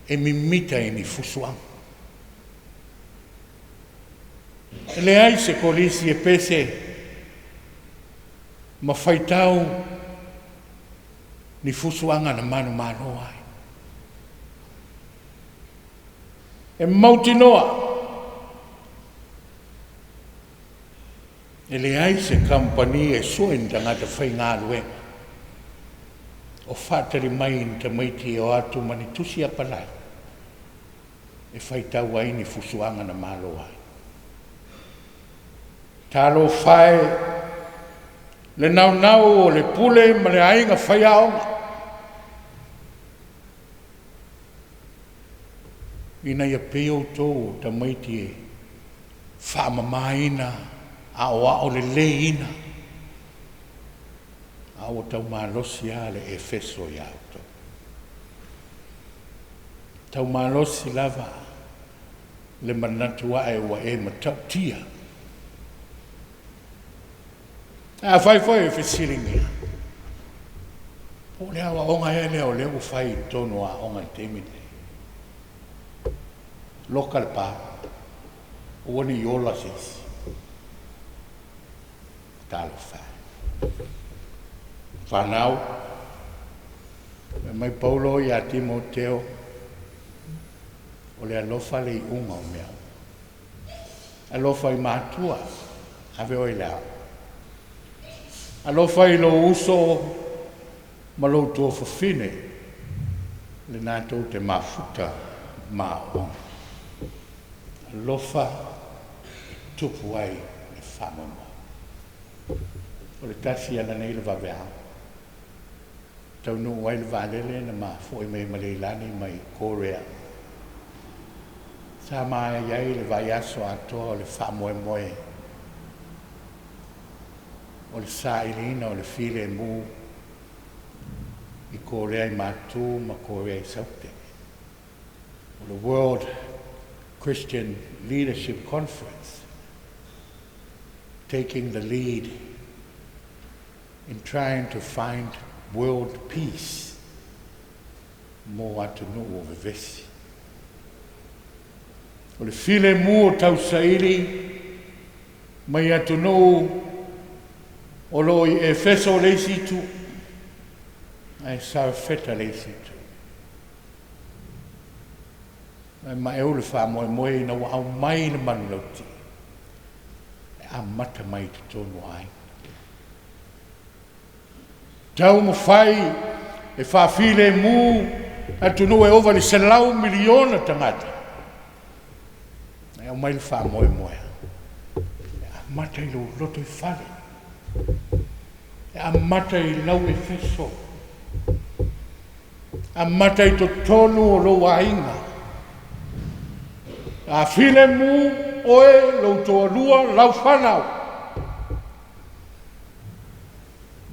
e mimita i ni fusuaga. E leai se kolisi e pese ma faitau ni fusuaga na manumalo ai. E mautinoa e leai se kamupani e sue ni tagata faigaluega o faatali mai i ni tamaiti e o atu ma ni tusi apalai e faitau ai ni fusuaga na malo ai. Talofa e le naunau o le pule ma le aiga faiaoga ina ia pei outou o tamaiti e faamamaina, aoao leleiina, a ua taumalosi lava le Efeso ia outou. Taumalosi lava le manatu a'e ua e matautia. Afai foi e fesiligia, po o le aoaoga ea lea o lea ua fai i totonu o aoga i le taimi lenei. Loka le pa, aua ne i ola se isi. Talofa e. Fanau, fai mai Paulo ia Timoteo, o le alofa le iuga o mea uma. Alofa i matua, ave oe i le aoga. Alofa i lou uso ma lou tuafafine, lena tou te mafuta ma aooga. Alofa e tupu ai le faamoemoe. O le tasi ananei le vaveao, taunuu ai le vaalele na ma fo'i mai ma Leilani mai Korea. Sa ma i ai le vaiaso atoa o le faamoemoe o le sailiina o le filemu i Korea i Matu ma Korea i Saute. O le World Christian Leadership Conference, taking the lead in trying to find world peace mo atunuu o vevesi. O le filemu o tausaili mai atunuu o lo o i Efeso le isi itu, ae Sarafeta le isi itu. Ae maeu le faamoemoe ina ua aumai le manulauti e amata mai i totonu o aiga. Taumafai e faafilemu atunuu e ova i le 100 miliona tagata, e aumai le faamoemoe e amata i lou lotoifale, e amata i lau Efeso. Amata i totonu o lou aiga. A filemu oe, lou toalua, lau fanau.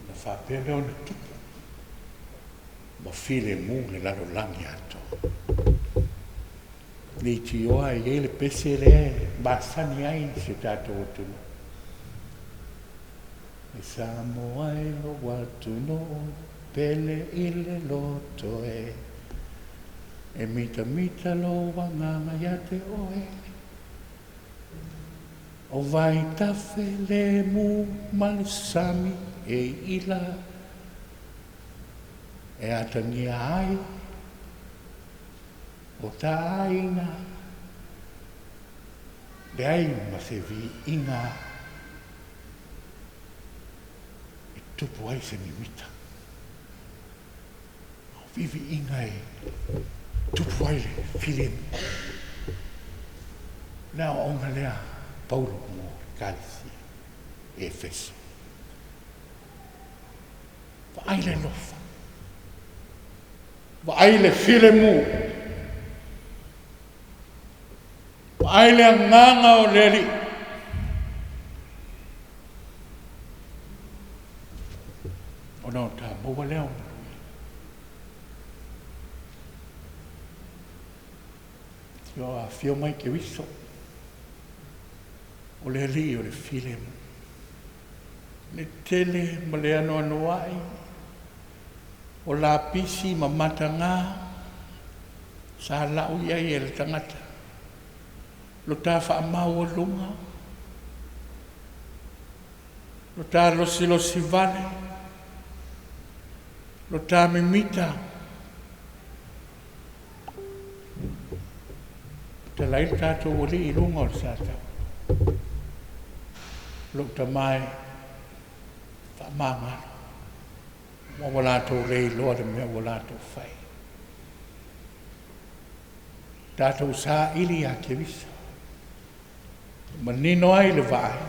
Na faapea lea ona tupu ma filemu le lalolagi atoa. Leitioa e i ai le pese lea e masani ai si o tatou atunuu. E Samoa e lou atunuu pele i le loto e, e mitamita lou agaga ia te oe. O vaitafe lemu ma le sami e iila, e atagia ai o ta aiga, leai ma se viiga e tupu ai se mimita. O viiviiga e tupu ai le filemu. Le aoaoga lea a Paulo mo Ekalesia i Efeso. Vaai le alofa, vaai le filemu, vaai le agaga o le Alii. Ona o ta maua lea o manuia. Ua afio mai Keriso, o le Alii o le filemu. Le tele ma le anoanoai o lapisi ma mataga sa lau i ai e le tagata. Lo ta faamaualuga, lo ta losilosi vale, lo ta mimita. Talai le tatou Alii i luga o le Satau. Lou tama e faamagalo, ma ua latou le iloa le mea ua latou fai. Tatou saili ia Keriso, manino ai le vaai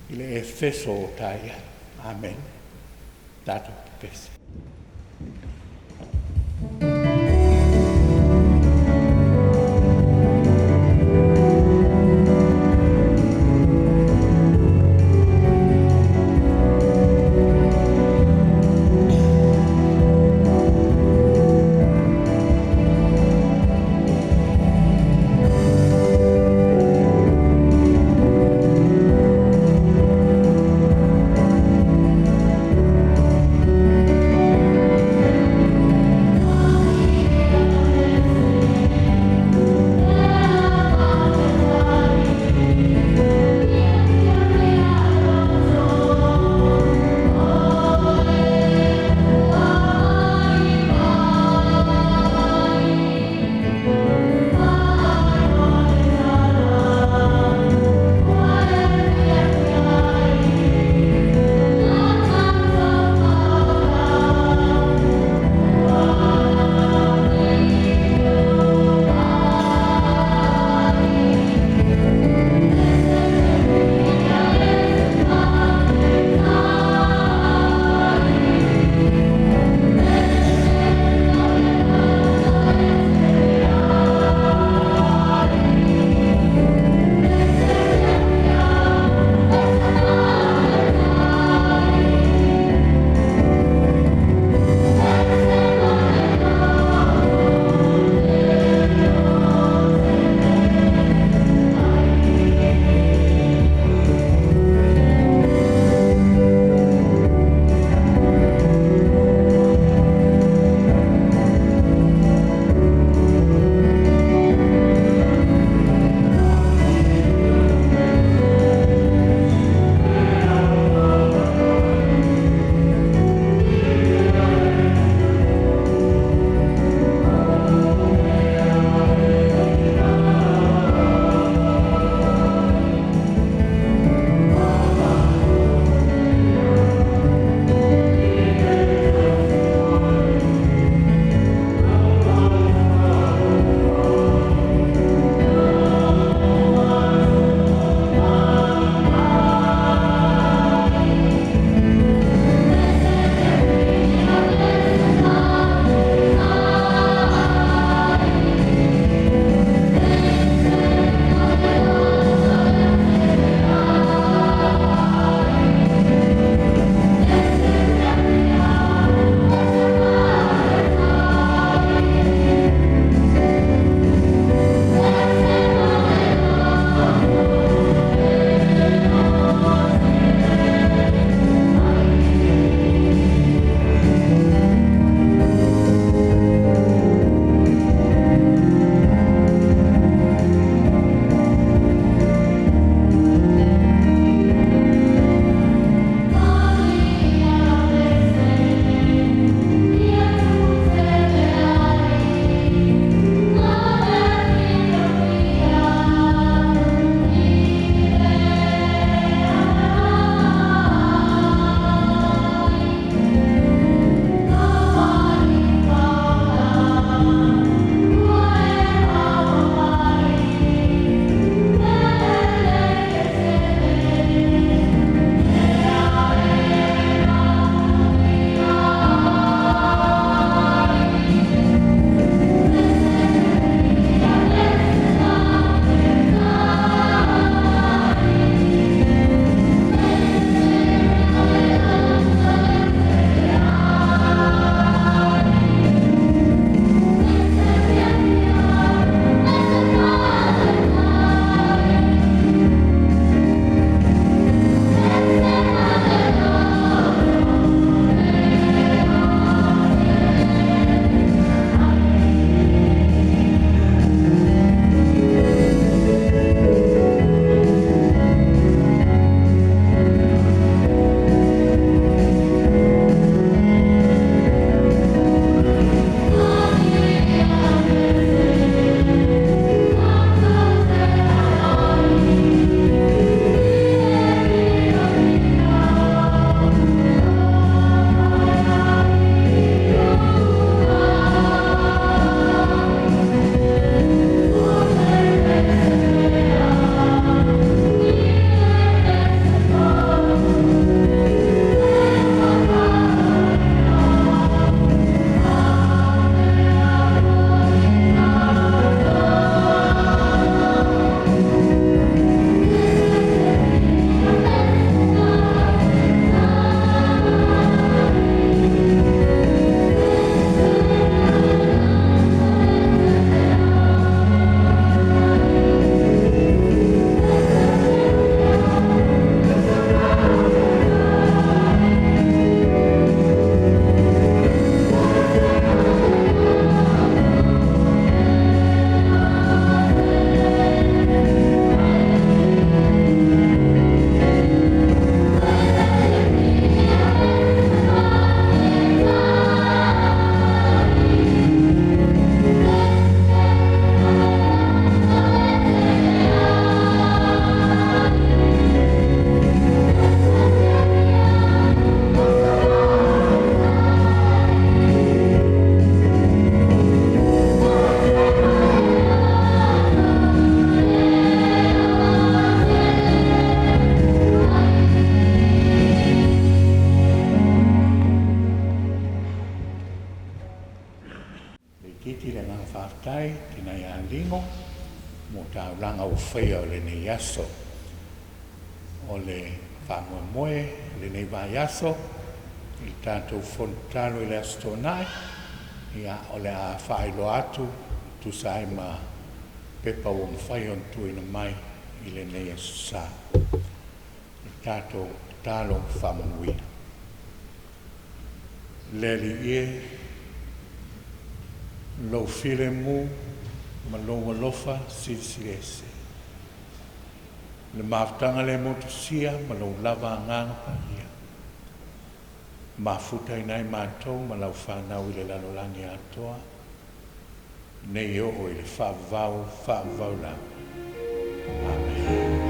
i le Efeso o ta i ai. Amen. Tatou pepese. manino mo taulaga ua faia o lenei aso. O le faamoemoe o lenei vaiaso i le tatou fono tatalo i le Aso Toonai, ia o le a faailoa atu e tusa ai ma pepa ua mafai ona tuuina mai i lenei aso Sa. O le tatou tatalo faamanuia. Le Alii e, lou filemu ma lou alofa silisiliese, le mafutaga le motusia ma lou lava Agaga Paia, mafutaina ai matou ma lau fanau i le lalolagi atoa, nei oo i le faavavau faavavau lava. Amene.